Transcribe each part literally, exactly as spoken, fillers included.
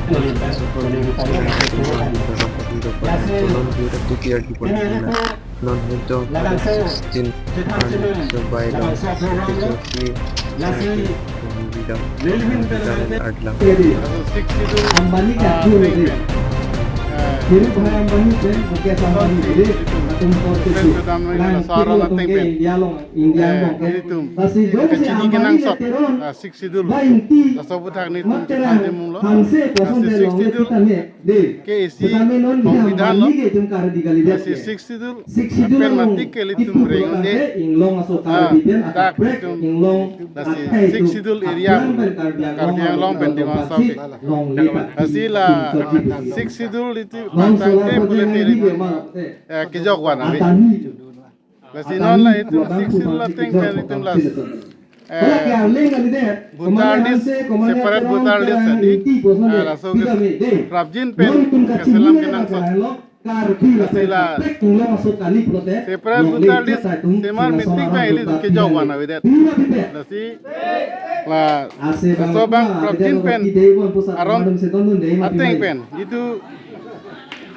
Two P R department non hejong sixteen and so by law H O C bidang bidang arlang. Sixth Schedule, Ambani ah, ka thur thing de. Pen. Ah, Dhirubhai Ambani pen Mukesh Ambani de, atum pen tu kedam nang nang laso aron atum ateng ke pen. India along, India along ke. Eh, ilitum. Lasi jongsi kachini Ambani kenangsot, le Teron, ah, Sixth Schedule. Ba Ingti, laso aphuthak nelitum Matterhorn, chethan chimunglo. Hanse, ah, koson si de Sixth long le Schedule kita ne. De. K A C Sitame non dia Congress mani lo. Ke itum kardi kali dia. Lasi ke. Sixth Schedule. Sixth Schedule apel along matik ke ilitum itum reng pulo de. Ke Inglong aso, ah, karbi pen dak akaprek itum Inglong. Lasi akai Sixth itum Schedule area aplang pen Karbi Anglong, Karbi Anglong pen Dima Hasao ke. Longle ta. Lasi la itum Sixth Schedule iti long pantang solar te project pule te nang ilitum, video ma te. Eh, kejok wan ave. Atani itum. Lasi non la itum Sixth Schedule ateng pen itum la, eh, voter list, separate voter list tadi, ah, laso ke prapjin pen keselam kenangsot. Lasi la separate voter list semar meeting pen ilitum kejok wan avedet. Lasi la laso abang prapjin pen aron ateng pen itum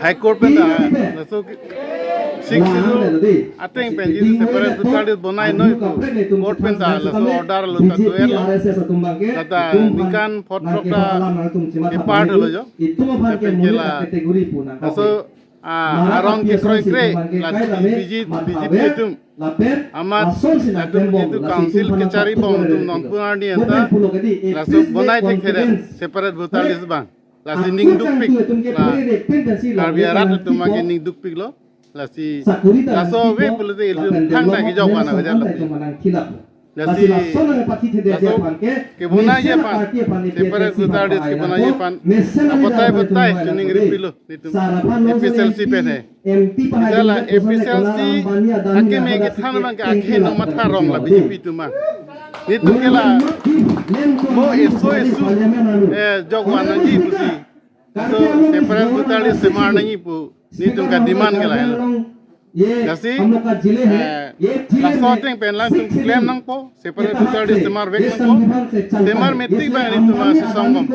High Court pen ta, laso ke Sixth Schedule ateng pen itum separate voter list bonai noi pu court pen ta laso order lo ta doer lo. Tata ningkan photrok ta depart lo jo. Lapen ke la laso, ah, aron kekroikre la B J P, B J P atum amat latum itum council kechari bom atum nonpu arni anta laso bonai thekthedet separate voter list abang. Lasi ning dukpik. La Karbi arat atum abang ke ning dukpiklo. Lasi laso ave pulote ilitum thangta kejok wan avedet lapen. Lasi laso kebonai aphan, separate voter list kebonai aphan batai batai chuning ripilo nelitum A P H L C pen he. Ita la A P H L C akeme kethan abang ke akhei nangmatha rong la B J P atum abang. Nelitum ke la mo eso eso, eh, jok wan nangji pusi. So separate voter list semar nangji pu nelitum kedemand ke lahelo. Lasi, eh, laso ateng pen latum klem nangpo, separate voter list semar vek nangpo, semar meeting abang nelitum asong bom.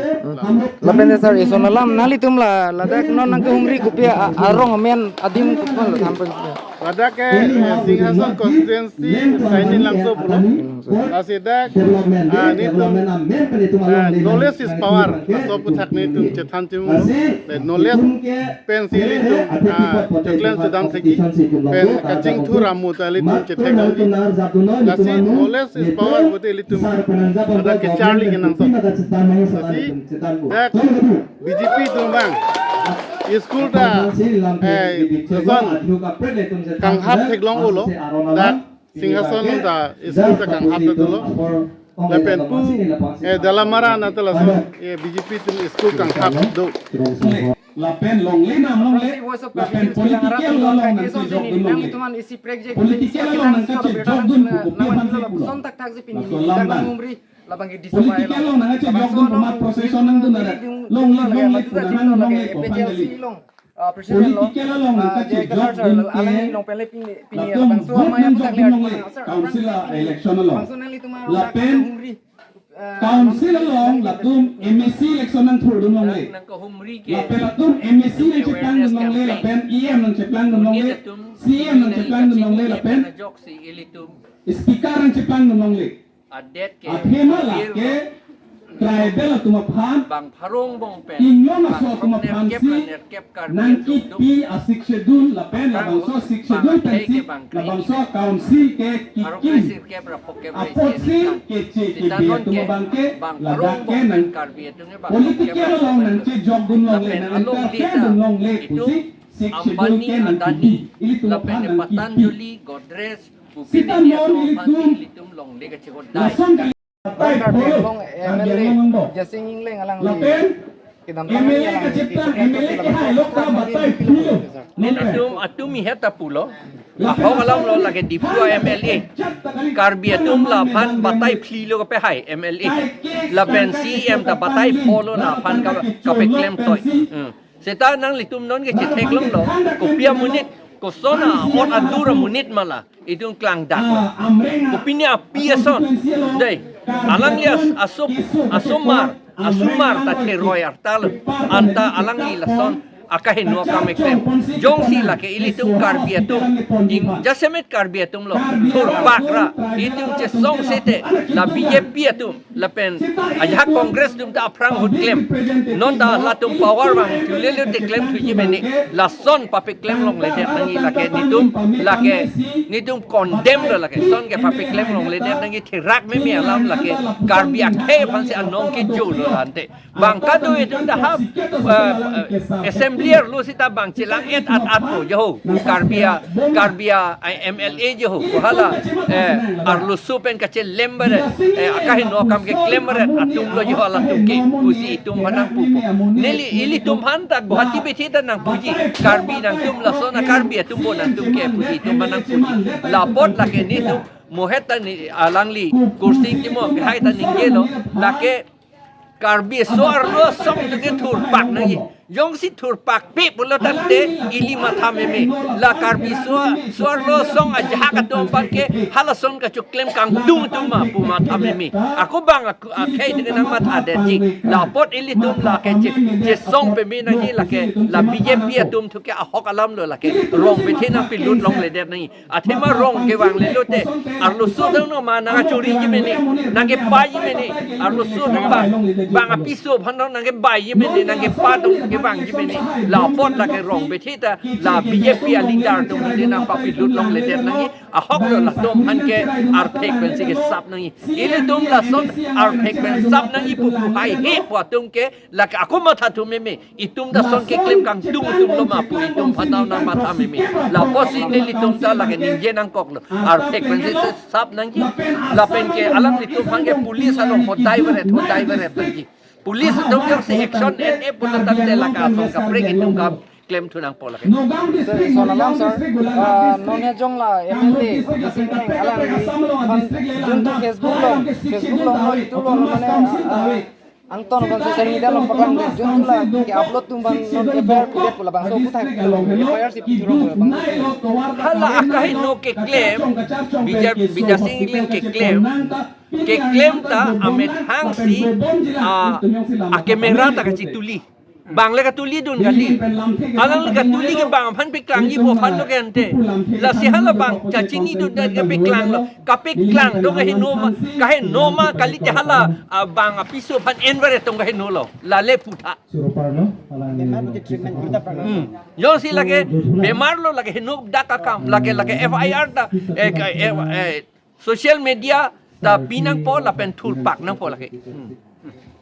Lapen sir, ison alam nanglitum la ladak non nangkehumri kopi a-, arong amen adim kopi la thampang. Ladak ke, eh, Singhason constituency Saini Langso pulo. Lasi dak, ah, nelitum, ah, knowledge is power. Laso aphuthak nelitum chethan chimung. Eh, knowledge pensi ilitum, ah, choklang chedam thekji. Pen kachingthur amu ta ilitum chethek longji. Lasi knowledge is power pulote ilitum ladak kecharli kenangsot. Lasi dak B J P atum abang school ta, eh, lason kanghap theklong-olo. Dak Singhason ta school ta kanghap ta dolo. Lapen pu, eh, Dalamara anta lason, eh, B J P atum school kanghap do. Lapen longle nam longle, lapen political along nangkejokdun longle. Political along nangkejokdun pu kopi aphan si pulo. Laso alam abang. Political along nangkejokdun pu ma procession nangdun arat. Longle longle pu nang longle pu aphan kali. Political along nangkejokdun ke latum vote nangjokdun longle, council a-election along. Lapen council along latum M A C election nangthurdun longle. Lapen latum M A C nangcheplangdun longle, lapen E M nangcheplangdun longle, C E M nangcheplangdun longle, lapen speaker nangcheplangdun longle. Adet ke athema lake tribal atum aphan bang pharong bong pen Inglong aso atum aphan si nangkipi a-Sixth Schedule lapen labangso Sixth Schedule pensi labangso council ke kikim apotsi keche kebe atum abang ke ladak ke nang political along nangchejokdun longle, nang-interfere dun longle pusi Sixth Schedule ke nangkipi. Ilitum aphan nangkipi. Sita non ilitum lason kali batai pho lo, Karbi Anglong angbong. Jasing Engleng alangli lapen kedam M L A kacheplang, M L A kehai lo ta batai phli lo. Nelitum atum ihet ta pulo. Ahok alam lo lake Diphu M L A. Karbi atum laphan batai phli lo kapehai M L A. Lapen C E M ta batai pho lo laphan ka, kapeklem toi. Hmm. Seta nanglitum non ke chetheklonglo, kopi amonit, koson a-ot adur amonit ma la, itum klangdak lo. Kopine api ason, dei, alangli as-, aso, asomar, asomar ta theroi arta lo, anta alangli lason akaheno akam keklem. Jongsi lake ilitum Karbi atum, ing jasemet Karbi atum lo, thurpak ra, itum chesong sete, la B J P atum, lapen ajahak Congress atum ta aphrang ahut klem. Non ta latum power vang, thulelo te klem thuji mene, lason papeklem longledet nangji lake, nitum lake, nitum condemn lo lake, lason ke papeklem longledet nangji, therak meme alam lake, Karbi akhei aphansi anong kejo lo ante. Bang kado itum ta ha, eh, eh, assembly arlo sita bang chelang-et at at po jo ho. Karbi a, Karbi a, eh, M L A jo ho. Ko hala, eh, arloso pen kachelem baret, eh, akaheno akam keklem baret atum lo jo, halatum ke pusi itum aphan nangpupo. Neli ilitum aphan ta Guwahati bethi ta nangpuji. Karbi nangtum lason a Karbi atum bo nangtum ke pusi itum aphan nangpuji. Lapot lake nitum mohet ta ni alangli Kursing Timung hai ta ningjelo, lake Karbi so-arlo asong atum ke thurpak nangji. Jongsi thurpakpe pulo tangte ili matha meme. La Karbi so, so-arlo asong ajahak atum aphan ke halason kachoklem kangtung atum ma pu matha meme. Ako bang ako akhei atum ke nangmathadetji. Lapot ilitum lake che, chesong peme nangji lake, la B J P atum thu ke ahok alam lo lake. Rong bethi nangpilut longledet nangji. Athema rong kevang lelo te, arloso atum no ma nangkachoriji mene, nangkepaiji mene, arloso atum bang, bang apiso aphan no nangkepaiji mene, nangkepa atum kevangji mene. Lapot lake rong bethi ta, la B J P a leader atum bethi nangpapilut longledet nangji, ahok lo latum aphan ke arphek pensi kesap nangji. Ilitum lason arphek pen sap nangji pu pu haihe pu atum ke, lake ako matha thu meme. Itum ta lason keklem kangtung atum lo ma pu itum aphan nangmatha meme. Lapusi nelitum ta lake ningje nangkoklo. Arphek pensi sap nangji. Lapen ke alanglitum aphan ke police along hodai baret, hodai baret nangji. Police atum jongsi action en-e pulo tangte lake asong kaprek itum kam klem thu nangpo lake. Sir, lason alam, sir. Ah, non he jong la M L A, Bidya Sing Engleng, alang aphan jun tu Facebook along, Facebook along, YouTube along mane, ah, angton aphan social media along paklang, jun tu la ke-upload atum aphan non F I R pidet pu labangso puthak F I R si pithurong labang. Hala akaheno keklem, Bidya, Bidya Sing Engleng keklem, keklem ta amethang si, ah, a camera ta kachetuli. Bang le katulidun kali. Alangli katuli ke bang aphan peklangji pu aphan lo ke ante. Lasi hala bang kachinidun ke peklanglo. Kapeklang atum kaheno ma, kaheno ma kalite hala, ah, bang apiso aphan en baret atum kaheno lo. Lale putha. Hmm. Jongsi lake bemar lo, lake heno dak akam, lake, lake F I R ta, eh, ka, eh, eh, social media ta pi nangpo lapen thurpak nangpo lake. Hmm.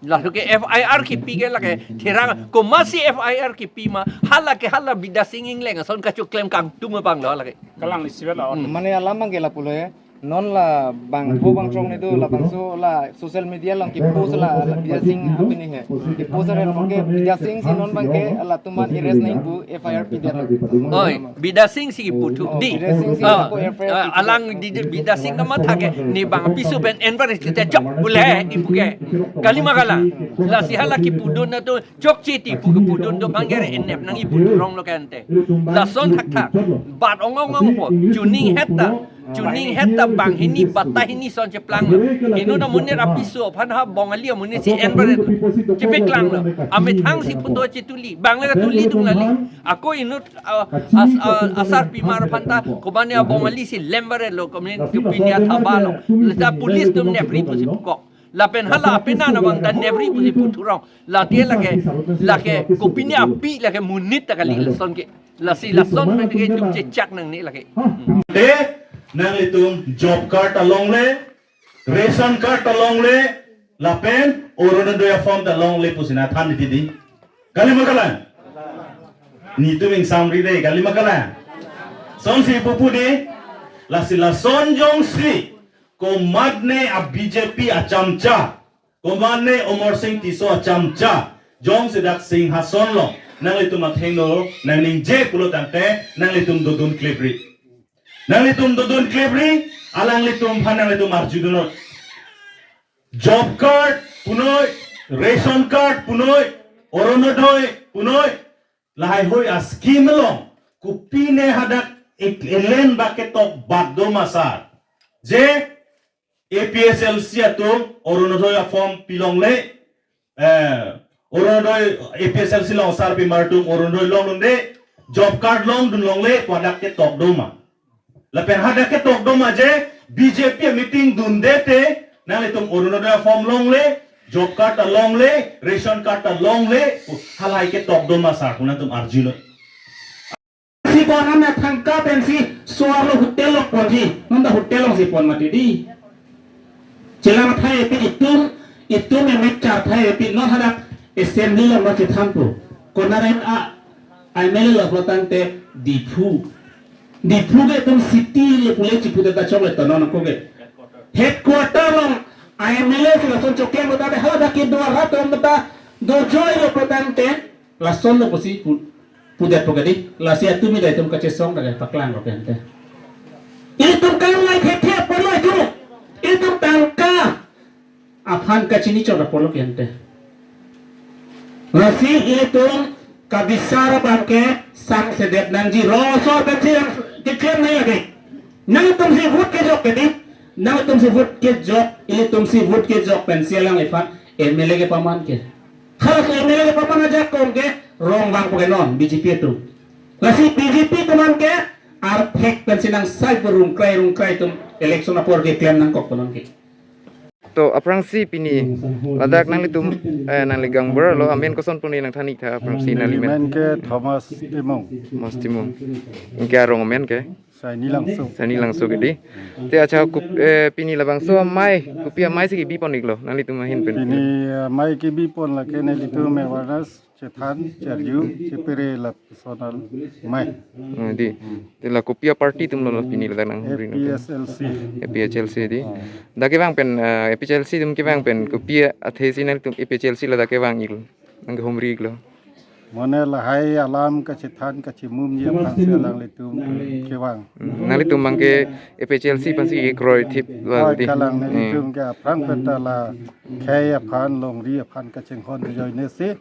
Laso ke F I R kipi ke lake therang, komatsi F I R kipi ma, hala ke hala Bidya Sing Engleng ason kachoklem kangtung abang lo lake. Kalang lisi lo. Hmm. Mane alam abang ke lapulo ya. Non la bangphu bangthrok netum labangso la social media along kepost la, la Bidya Sing apini he. Kepost are abang ke Bidya Sing si non abang ke latum aphan arrest nangji pu F I R pidet lo. Oi, Bidya Sing si puthu. Oh, di. Bidya Sing si ah, ako F I R ah, pidet. Alang di, di Bidya Sing kamatha ke, ne bang apiso pen en baret te chok pu le di pu ke. Kali ma kalang. Lasi hala kipudun atum chokche ti pu kipudun atum abang ke re-enep nangji pu thurong lo ke ante. Lason thakthak. Bat ong ong ong po. Chuning het ta. Chuning het ta banghini batta hini ason cheplang lo. Inut amonit apiso aphan ha Bongali amonit si en baret chepeklanglo. Amethang si photo chetuli. Bang le katulidun kali. Ako inut, ah, as-, ah, asarpimar aphan ta kobane a Bongali si lem baret lo, komin kopine athaba lo. Lasi police atum nepri pusi pukok. Lapen hala apena na bang ta nepri pusi puthurong. Lati lake, lake kopine api lake monit ta kali lason ke. Lasi lason pen ke itum chechak nangne lake. Hmm. Te nanglitum job card ta longle, ration card ta longle, lapen Orunodoi a form ta longle pusi nangthan di di. Kali ma kalang? Nitum ingsamri de, kali ma kalang? Lasonsi pupu di, lasi lason jongsi komatne a B J P achamcha, komatne Amar Sing Tisso achamcha, jongsi dak Singhason along nanglitum athengno nangningje pulo tangte nanglitum dodun klepri. Nanglitum dodun klepri, alanglitum aphan nanglitum arjudunnon. Job card punoi, ration card punoi, Orunodoi punoi, lahaihui a scheme along kopine hadak ek elen ba ketok bat do ma sar. Je A P H L C atum Orunodoi a form pilongle, eh, Orunodoi A P H L C along sarpimar atum Orunodoi longdunde, job card longdun longle pu hadak ketok doma. Lapen hadak ketok doma je B J P meeting dunde te nanglitum Orunodoi form longle, job card ta longle, ration card ta longle, halahai ketok doma sar pu nangtum arjulo. Si bonam na thangka pensi soar lo hotel longponji, nunda hotel longsi pon mati di. Chelang thai epi itum, itum emek char thai epi non hadak assembly lo ma chethanpo. Konaren a M L A lo pulotangte Diphu. Diphu ke itum city le pule chiputa ta chokle tonon ko ke. Headquarter along M L A si lason choke mata de hala daki dua ratus mata dojoi lo pulotangte lason lo pusi pu-, pudet po kadi, lasi atum ida itum kachesong dak paklang lo kente. Itum kanglai khethe apotlo itum. Itum tangka aphan kachini chot apotlo kente. Lasi itum kabisar abang ke sangsedet nangji, rongso pensi keklem nai lagi. Nangtumsi vote kejok kedi, nangtumsi vote kejok, ilitumsi vote kejok pensi alangliphan M L A kepaman ke. Halaso M L A kepaman ajakong ke rong vangpo ke non B J P atum. Lasi B J P atum an ke arthek pensi nangsai pu rungkrai rungkrai atum election apor keklem nangkok pu non ke. To aphrangsi pini ladak nanglitum, eh, nangli gang bor lo amen koson pu ne nangthan-ik tha aphrangsi nangli men. Amen ke Thomas Timung. Thomas Timung. Anke arong amen ke? Saini Langso. Saini Langso kedi. Te acha kup-, eh, pini labangso amei, kopi amei si kebipon-iklo nanglitum ahin pen? Pini, eh, amei kebipon lake nelitum awareness chethan charju chepere lapuson amei. Hmm, di. Te la kopi aparty atumlo pini ladak nang A P H L C. A P H L C di. Hmm. Dak kevang pen, eh, A P H L C atum kevang pen kopi athe si nangtum A P H L C ladak kevang-iklo, nangkehumri-iklo? Mane lahai alam kachethan kachemumji aphansi alanglitum kevang. Hmm, nanglitum abang ke A P H L C aphansi kekroi thip. Kroi di. Kalang, hmm, nelitum ke aphrang penta la khei aphan longri aphan kachinghon ajoine si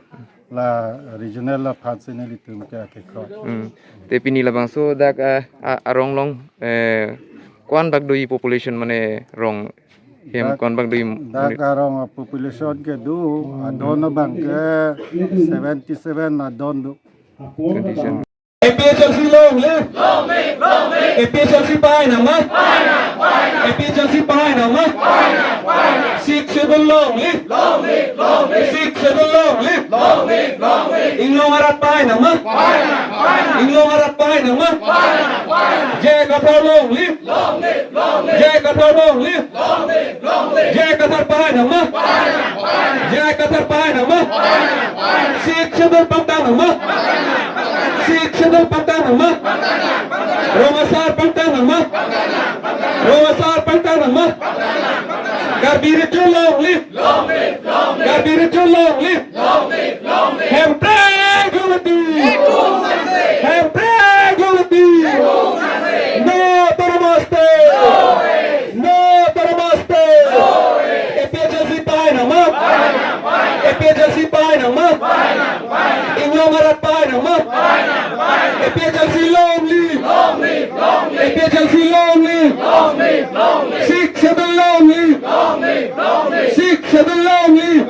la regional aphansi nelitum ke kekroi. Hmm. Te pini labangso dak, ah, ah, arong along, eh, ko-an bak doji population mane rong hem, dak ko-an bak doji? Dak arong population ke do, adon abang ke seventy seven adon do. Seventy seven. A P H L C long live! Long live, long live! A P H L C pahai nang ma? Pahai nang, pahai nang! A P H L C pahai nang ma? Pahai nang, pahai nang! Sixth Schedule long live! Long live, long live! Sixth Schedule long live! Long live, long live! Inglong arat pahai nang ma? Pahai nang, pahai nang! Inglong arat pahai nang ma? Pahai nang, pahai nang! J I Kathar long live! Long live, long live! J I Kathar long live! Long live, long live! J I Kathar pahai nang ma? Pahai nang, pahai nang! J I Kathar pahai nang ma? Pahai nang, pahai nang! Sixth Schedule pangtang nang ma? Pangtang nang, pangtang nang! Sixth Schedule pangtang nang ma? Pangtang nang, pangtang nang! Rong Asar pangtang nang ma? Pangtang nang, pangtang nang! Rong Asar pangtang nang ma? Pangtang nang, pangtang nang! Karbi Region long live! Long live, long live! Karbi Region long live! Long live, long live! Hemprek long live! Hemprek long live! No autonomous state! No autonomous state! A P H L C pahai nang ma? A P H L C pahai nang ma? Inglong arat pahai nang ma? A P H L C long live! A P H L C long live! Sixth Schedule long live! Sixth Schedule long live!